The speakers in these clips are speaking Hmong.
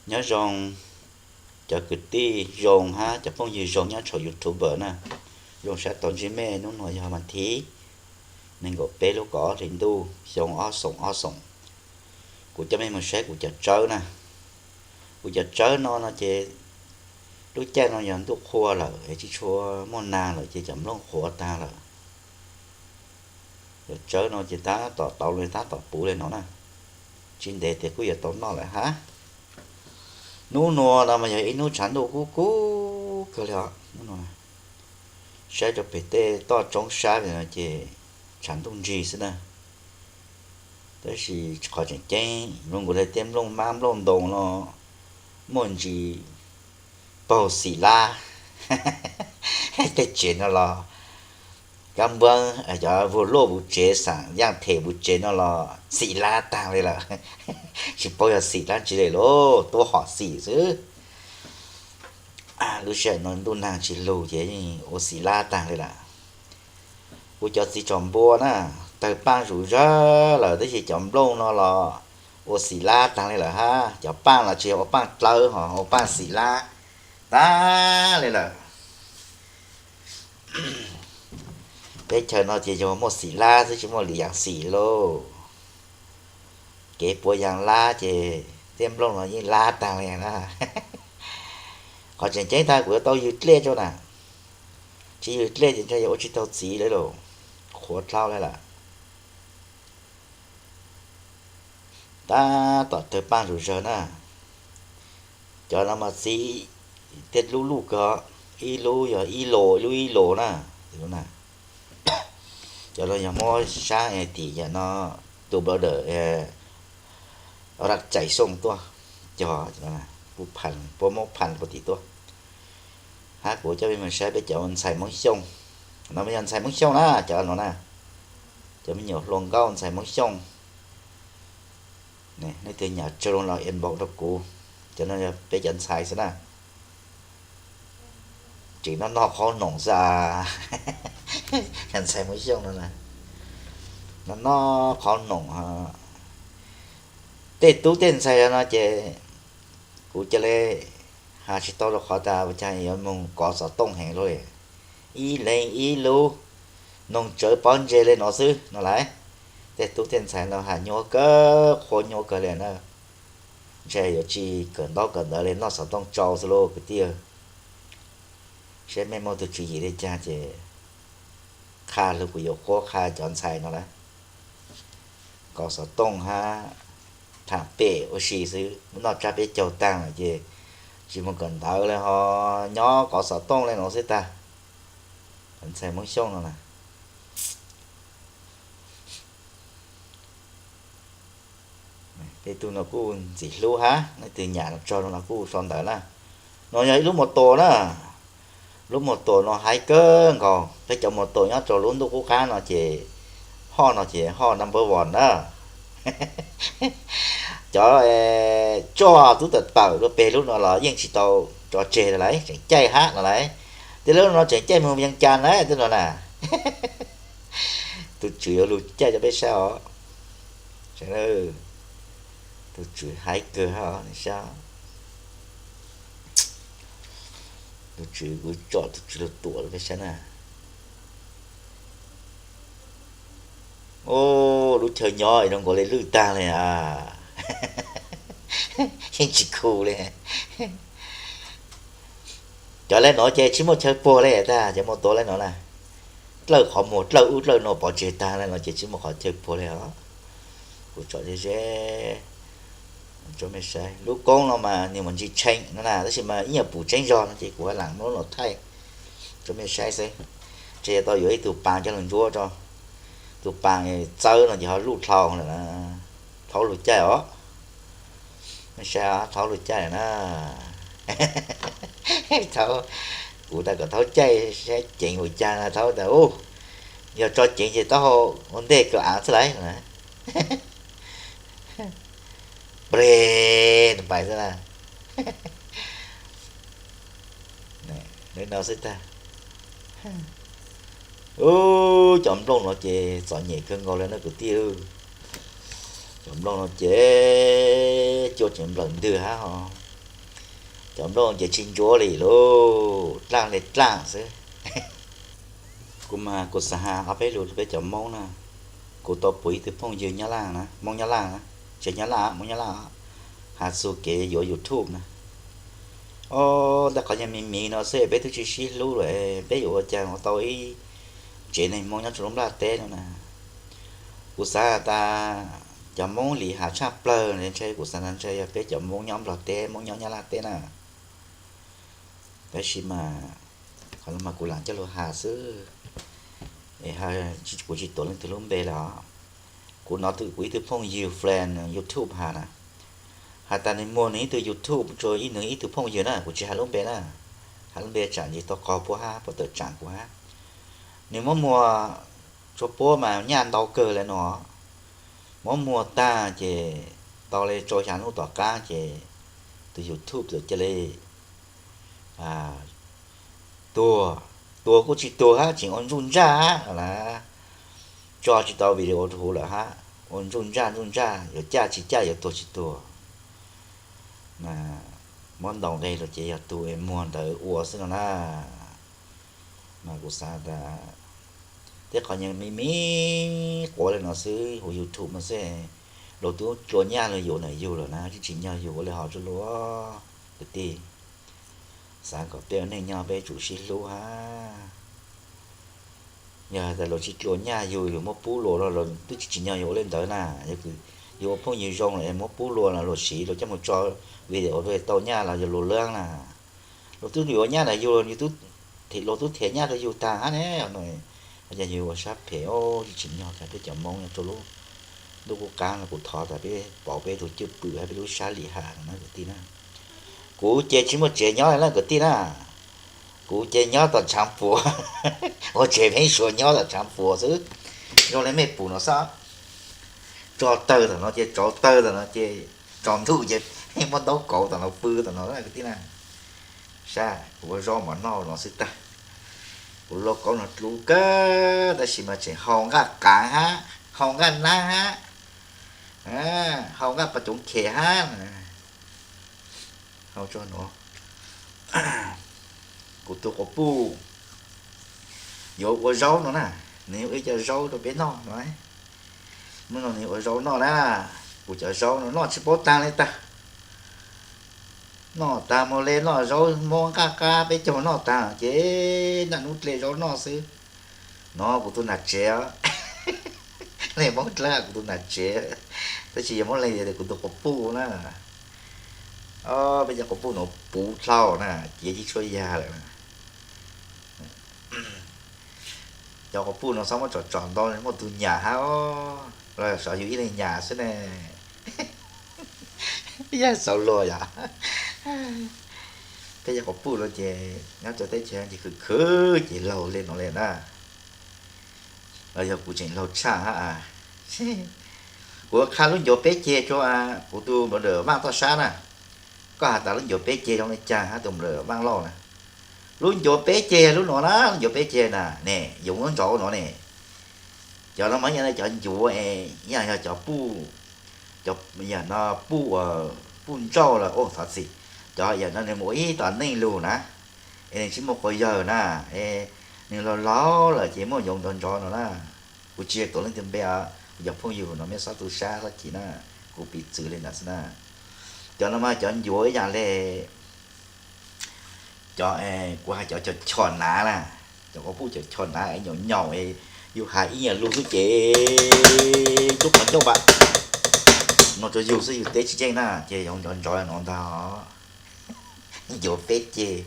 Nyob zoo cov kwv tij zoo hab cov phooj ywg zoo nyob saum YouTube na. Zoo sab tau ntsib mej, hnub no yog vas thiv nees nkaum peb lub kaum ob hli ntuj xyoo ob xoom ob xoom. Kuv coj mej mus saib kuv cov tsawb na. Kuv cov tsawb no no ces lub caij no yog ntuj qhua lawm es tsis tshua muaj nag lawm ces cov nplooj qhuav tag lawm. Cov tsawb no ces tab tom tau li tab tom puv li no na. Tsis ntev tias kuj yuav tau noj lawm hab. Hnub nua no mas yog ib hnub tshav ntuj kub kub kawg li os. Saib rau pem tej toj roob sab no ces tshav ntuj ntsig xwb na. Tab sis qhov tseem ceeb zoo nkaus li tej nplooj mab nplooj ntoo no muaj ntsis paug xim lab tej tsev no los kab npuab, cov vuag luaj puv tsev, xam yaaj them puv tsev no los xim lab taag li lawm. Tsis paub yog xim dlaab tsi li lauj, tuab hom xim xwb. Lub sij hawm no ntuj nag tsis lug ces yeej ua xim lab taag li lawm. Kuv cov txiv tsom npua na, tawg paaj zuj zug lawm tab sis cov nplooj no los ua xim lab taag li lawm hab. Cov paaj los tsis ua paaj dlawb ho ua paaj xim lab tag li lawm. Teb chaws no ces yog muaj xim lab xwb tsis muaj lwm yaam xim lauj. Kev puav yaas lab ces tej nplooj no yeej lab taag li na. Qhov tseem ceeb tag kuv yuav tau ywg dlej rau na. Tsis ywg dlej ces ntshe yuav ua tsis tau txiv li lauj, qhuav dlhau li lawm. Tab tom tawg paaj zuj zug na. Cov no mas txiv tej lub luj kawg, ib lub yog ib lus ib lub ib lus na. Cov no yog muab sab tim yam no, tus brother Raj Txais Xyooj tuaj cog, puab muab phaj puag tim tuaj. Hab kuv coj peb mus saib peb cov ntxhais Hmoob Xyooj. No mas yog ntxhais Hmoob Xyooj na, cov no na. Cov me nyuam hluas nkauj ntxhais Hmoob Xyooj. Nej twg nyam tsaug lug los inbox rau kuv. Cov no yog peb cov ntxhais xwb na. Tseem noj noj qhob noom xwb as. Cov ntxhais Hmoob Xyooj no na, noj noj qhob noom. Tej tub tej ntxhais no ces kuv ca le has tsis tau rau qhov tas ua caag yuav moog kov xov tooj heev lauj. Ib leeg ib lub, noog tsawv pob ntseg li no xwb no lauj. Tej tub tej ntxhais no has nyuaj kawg, qhuab nyuaj kawg li na. Ntshe yuav tsis kawm ntaub kawm ntawv li, noj xov tooj tsau xwb lauj kwv tij. Seb mej muaj tus tswv yim li cas ces qha lug kuv yuav qhuab qha cov ntxhais no lawm. Kov xov tooj hab tham pem ua si xwb, noj tsab peb caug taag lawm ces tsis moog kawm ntawv li ho nyob kov xov tooj li no xwb tag. Ntxhais Hmoob Xyooj no na. Tej tug no kuj ntxim hlub hab, leej twg nyam tsaug no kuj sau ntawv na. No yog ib lub mos tos na. Lub mos tos no haib kawg nkaus, peb cov mos tos nyob rau lub ntuj qub qab no ces hoj no ces hoj number one na. Cov tsoj tub tawm tawm rau peg lub no los yeej tsis tau tso tseg lawm, tseem caij hab no lauj. Tej lub no tseem caij moog Vias Cas na tej no na. Tus tswv yuav lug caij rau peb saib os. Tus tswv haib kawg hab, saib. Tus tswv, kuv tsom tus tswv lug tuam rau peb saib na. Lub chaw nyob zoo nkaus li lwj tag li as. Yeej tsis khu li. Cov le no ces tsis muaj chaw puag li tag, cov mos tos le no na. Dlawb qhov muag dlawb ub dlawb no pov tseg tag le no ces tsis muaj qhov chaw puag li os. Kuv tsom ze ze rau mej saib. Lub koob no mas nwg mas ntsis tshee no na, tab sis mas ib nyuag pum tseeb zog no ces kuv ha lam muab los thaij rau mej saib xwb. Ntshe yuav tau yuav ib tug paas coj lug ntsuab rau. Tus paas txawb no ces ho luj dlhau lawm na. Thaub lug caij os. Mej saib, thaub lug caij na. Thaub, kuv tas kom thaub caij saib ceev npaum caag na, thaub tas u, yog tso ceev ces taub hau ua ntej kawg av xwb lauj. Pre, pais xwb na. Li no xwb tag. Ub, cov nplooj no ces txom nyem kawg nkaus li na kwv tij. Cov nplooj no ces cua tseem nplawm ntwg hab ho. Cov nplooj ces tsis ntsuav li lauj, dlaaj li dlaaj xwb. Kuv mas kuv xav has ob peb lus rau peb cov Hmoob na. Kuv tau pum ib tug phooj ywg Nyab Laj na, Hmoob Nyab Laj na, tsis Nyab Laj, Hmoob Nyab Laj, has txug kev yuav YouTube na. Os, ntawm qhov yog me me no xwb peb twb tsis sib hlub lawm, peb yuav ua cas ua tau ib tsev neeg Hmoob nyob rau lub Nplog teb no na. Kuv xav tas cov Hmoob li has tshaj plawg ntshe kuv xav tas ntshe yog peb cov Hmoob nyob Nplog teb, Hmoob nyob Nyab Laj teb na. Tab sis mas qhov no mas kuv lam coj lug has xwb, es kuv tsis tuav leej twg lub npe lawm os. Kuv hnov kuv ib tug phooj ywg friend YouTube has na, has tas nws muag nws ib tug YouTube rua ib nws ib tug phooj ywg na, kuv tsis has lub npe na, has lub npe tsam ntshe tau qaug puab hab puab tawm tsaam kuv hab. Nws muab muag rua puab mas nyaj ntau kawg le no, muab muag tag ces tau le rau xya nub tom qaab ces tus YouTube txawm ca le tuag, tuag kuj tsis tuag hab, tseem ua ntsuj ntsaj hab na, tso tsis tau video rua huv lawm hab, ua ntsuj ntsaj ntsuj ntsaj, yuav caj tsis caj, yuav tuag tsis tuag. Mas muab ntaus nqe lug ces yog tug es muag ntawd ua xwb no na. Mas kuv xav tas tej qhov nyuag me me quav le no xwb, huv YouTube no xwb, luag twb dlua nyaj lug yuav nam yug lawm na, tsis tsim nyog yug ua le hov rua luag kwv tij. Xav kom peb ua neej nyob peb tsum sib hlub hab. Yog tas luag tsis dlua nyaj yug, yug muab pub luag los luag twb tsis tsim nyog yug ua le ntawd na. Yog ua phooj ywg zoo los muab pub luag los luag siv luag coj mus tso video rua tau nyaj los yog luag leej na. Luag twb yuav nyaj nam yug, luag twb thiaj nyaj rua yug tag hab ne. Yog yug ua sab phem, tsis tsim nyog tas peb cov Moob nyob rua lub ntuj qub qaab no, kuv thov tas peb pauv peb tug cwj pwm hab peb lub sab lim ham no na kwv tij na. Kuv ces tsis muaj tsev nyob le na kwv tij na. Kuv ces nyob tom tshaav puam, ua tsev pheeb suav nyob tom tshaav puam xwb. Zoo le mej pum no xwb, tso tawg tom no ces tsau tawg tom no ces tsaus ntuj ces muab ntaub kauv tom no pw tom no kwv tij na. Sab kuv ua zaub mov noj no xwb tag. Kuv lauj kaub no dlub kawg tab sis mas tseem hau nqaj qaav hab, hau nqaj nab hab, hau nqaj pas coov khem hab. Hau tso no. Kuv tug quas puj yuav ua zaub no na, nws ua ib co zaub rau peb noj no. Hnub no nws ua zaub noj na, kuv cov zaub no noj tsis paub taag le tag. Noj tag mus le noj zaub muab nqaj qab peb caug noj tag ces naj nub dle zaub noj xwb. No kuv tug nam tsev, le Moob dlawb kuv tug nam tsev, tab sis yog muab le kuv tug quas puj na. Peb cov quas puj no puv dlhau na, ciav ci tshua yag lawm na. Cov quas puj no xob muab tsom tsom ntau, muaj tug nyam hab, los xyov yug ib leeg nyam xwb ne. Yog xaus luag yom. Peb cov quas puj no ces nyob rau teb chaws ces khwv khwv ces laug le no le na. Los yog kuv tseem laug tshaj hab. Kuv qha lub ncuav peb ceg rua kuv tug brother Vaaj Toj Sab na. Koj has tas lub ncuav peb ceg zoo le caag hab tug brother Vaaj Lauj na. Lub ncuav peb ceg lub no na, lub ncuav peb ceg na ne, yoov lub ntsauv no ne. Cov no mas yog cov ncuav es yog cov puj, cov yam no puj, puj ntsauj lawm, thov txim, cov yam no nws mus ua ib tom neej lug na, es nws tsis muaj quas yawg na, es nws laug laug lawm ces muaj yoov ntsov ntsov no na. Kuv tsis yog tuav leej twg npe os, kuv cov phooj ywg no mej xob tu sab xob chim na, kuv piv txwv le ntawd xwb na. Cov no mas cov ncuav ib yam le cov, kuv has cov cov choj nav na, cov quas puj cov choj nav nyaum nyaum, yug has ib nyuag lug xwb ces tub qhov ncauj npam no rua yug xwb, yug teb tsis yeej na ces yoov ntsov ntsov no ntag. Ncuav peb ceg,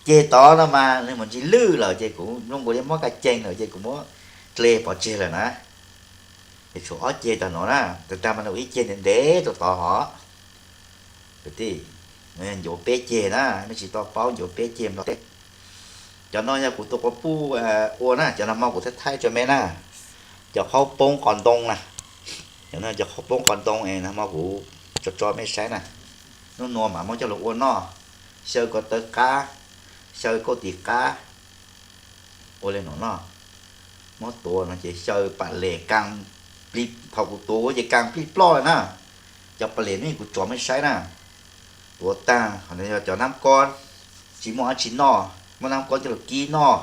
ceg tod no mas nws mus ntsig lwj lawm ces kuv mloog kuv li mob ka ceeg lawm ces kuv muab dle pov tseg lawm na. Es tshuav ob ceg tag no na, tag tag mas nws ua ib ceg ntev ntev rau tod hov. Kwv tij, ncuav peb ceg na, mej tsis tau paub ncuav peb ceg Nplog teb. Cov no yog kuv tug quas puj ua na, cov nag hmo kuv thaij thaij rua mej na, cov qhaub poob qos ntoo na. Cov no cov qhaub poob qos ntoo es nag hmo kuv tso tso mej saib na. Nub nua mas muab coj lug ua noj, xyaw ko taw qab, xyaw kauj tis qab, ua le no noj. Muab tuav no ces xyaw pam les kaas, thaum kuv tuav ces kaas plij ploj lawm na. Cov pam les nub kuv tso mej saib na, Tuav tag, qhov no yog cov nab kob tsis muaj dab tsi noj, muaj nab kob coj los kib noj,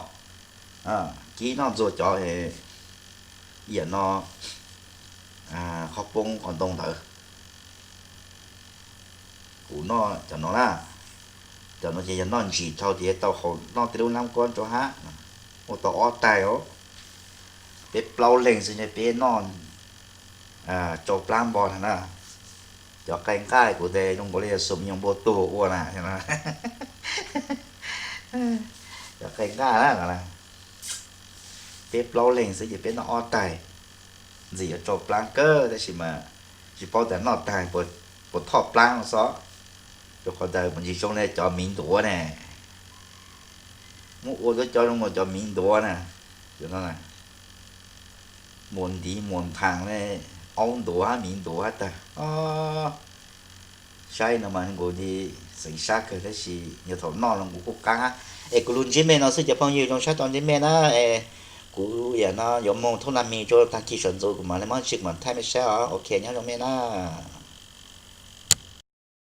kib noj ntxuag cov, yam no, qhov poob qos ntoo ntawd. Kuv noj cov no na, cov no ces yog noj ntsim dhau tias tau haus noj tej lub nab kob rau hab. Ua tau ob tais os, peb plaub leeg xwb ne peb noj tsau plab npo na. Cov qe nqaj kuv tes zoo nkaus li yog xum me nyuam npua tuag ua na. Cov qe nqaj na, peb plaub leeg xwb ces peb noj ob tais. Ntxim yuav tsau plab kawg tab sis mas tsis paub tias noj tag puas thoj plab no xwb. Rau qhov ntawd mas tsis zoo li cov miv ntuav ne, muab ua tuab cov zoo nkaus cov miv ntuav na. Muas ntiv muas nthaas ne, aub ntuav miv ntuav tag. Saib no mas nkaus li xeev sab kawg tab sis yog thaum noj no kuv kuj qab. Es kuv lus ntsib mej no xwb cov phooj ywg, zoo sab tau ntsib mej na. Es kuv yam no yuav moog thooj na mis rua tag kis sawv ntxuv kuv mam le muab ntsis mam thaij mej saib os. Ok, nyob zoo mej na.